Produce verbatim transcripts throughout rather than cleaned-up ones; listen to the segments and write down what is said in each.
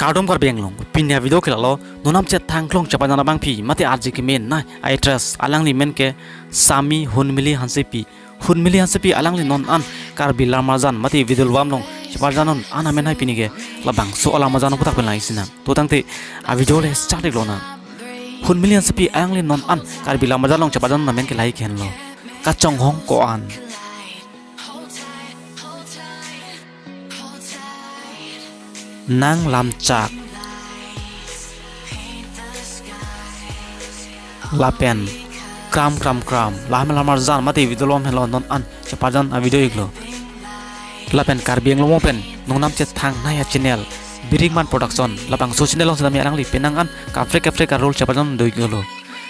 Kardom Karbi Anglong, pini a-video ke lalo, non namchet thangklong chepajan abangpi, mate arje kemenei a-actress, alangli men ke Sami Hunmili Hansepi. Hunmili Hansepi alangli non an Karbi Lammarjan mate video album along chepajan non an amen hai pini ke labangso alammarjan puthak pen lang-ik sinang. To tangte a-video le start ik lonang. Hunmili Hansepi alangli non an Karbi Lammarjan along chepajan non amen ke lahei henlo, Kachonghong Ko-an, Nang Lamchak, lapen Kram Kram Kram. La amen lammarjan mate video album henlo non an chepajan a-video iklo. Lapen Karbi Anglong pen non namchet thangnei a-channel Biringman Production, labangso channel along sitame alangli penang an kaprek kaprek a-role chepajan do-iklo.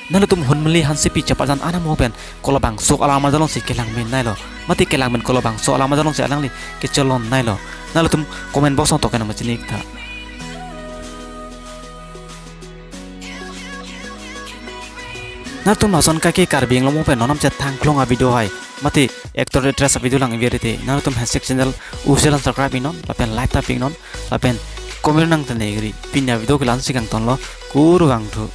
Nanglitum Hunmili Hansepi chepajan an amo pen kolabangso alammarjan alongsi kelang menneilo, mate kelang men kolabangso alammarjan alongsi alangli kechelon neilo, nanglitum comment box along token nang chini-ik tha. Nanglitum lason kaike Karbi Anglong pen non namchet thangklong a-video hai, mate actor actress a-video lang-ik virte, nanglitum handshake channel uselan subscribe iknon, lapen like tap iknon, lapen comment nang tene gri. Pini a-video ke la-ansi kangtonlo, kurvangthu.